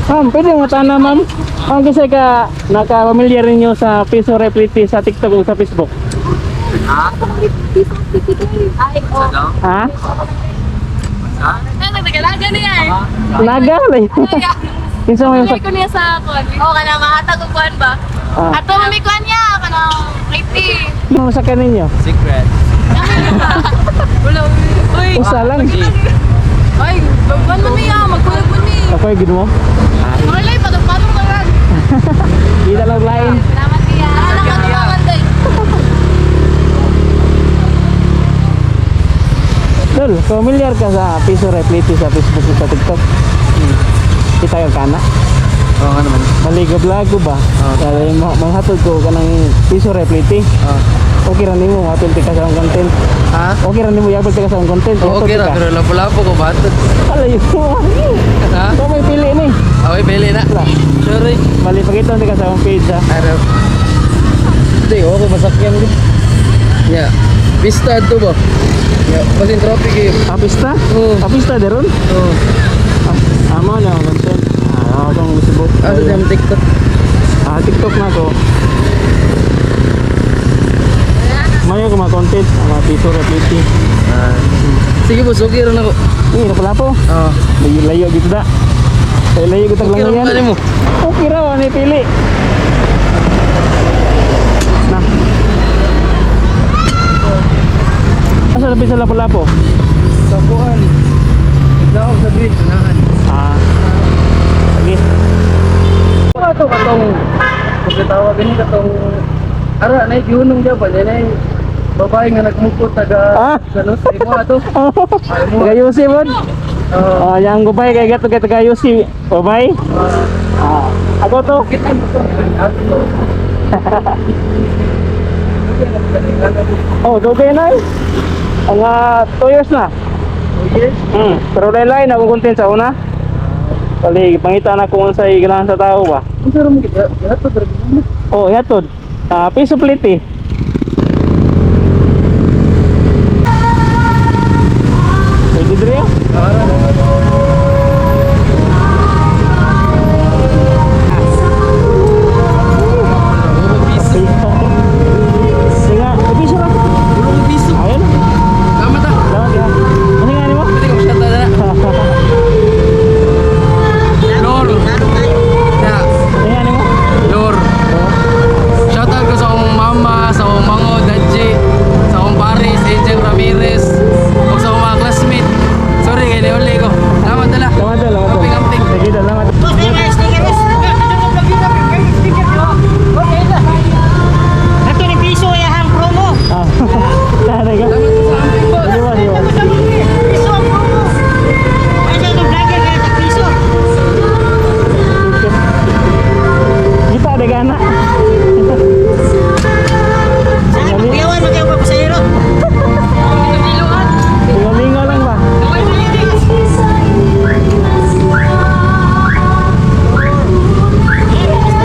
Ma'am, pwede mo tana, ma'am. Ma'am, kasi ka naka-familiar ninyo sa Piso Replete sa TikTok o sa Facebook. Ay, oh. Ha? Ay, nagdagalaga niya eh. Naga lay. Kinsa mo yung sa Ay, ko niya sa kuan. Oh, kana mahatag og kuan ba? Ah. Ato mami kuan niya kana rating. Mo sa kaninyo? Secret. Wala. Uy. Usa lang. Ay, bagwan man niya, magkulag man ni. Ako'y gid mo. Wala, patong-patong na lang. Kita lang lain. Salamat niya. Alam ka tumangan day. Dol, familiar ka sa Piso Replete sa Facebook o sa TikTok? Kita ka kana? Oo nga naman. Maligo vlog ko ba? Oo. Kaya mo manghatod ko kanang Piso Replete. Oo. Okay ra nimo mapil ka sa akong content. Ha? Okay ra nimo yapil ka sa akong content. Oo, okay Hatod ra, ka. pero lapo-lapo ko ba? Alayo mo. Ha? Ikaw may pili ni. Okay, pili na. Wala. Sorry. Bali pakita ka sa akong page ha. Araw. Hindi, okay, masakyan din. Yeah. Vista to ba? Yeah, basin traffic eh. Kapista? Oo. Kapista deron? Oo. Ah, amo na akong content. Ah, akong Facebook. Ah, sa siyang TikTok. Ah, TikTok na ko. Mayo ko mga content, ang mga Piso Replete. Ah. Sige boss, okay rin ako. Eh, pala po. Oo. Layo, layo gitu da. Layo, layo gitu Okay lang rin yan. pa mo. Okay raw, ano pili. Na. Asa labi sa Lapu-Lapu? Sa kuhan. Naglaog sa bridge. Unahan. Ah. Sige. Ano ito katong pagkatawag gani katong ara na gihunong Japan yan ay babae nga nagmukot taga Ah. sa Los mo ato. Ay mo. Taga Yusi bod. Oo. Ah, yang gubay kay gato kay taga Yusi. Babay. Ah, ako to. Kita mo to. Ato. Oh, dugay na eh. Ang 2 years na. 2 years. Pero lain akong content sa una. Bali, pangita na kung unsay ganahan sa tao ba. Unsa ra mo kita? Gihatod ra gid mo. Oh, yatod. Ah, piso plate eh.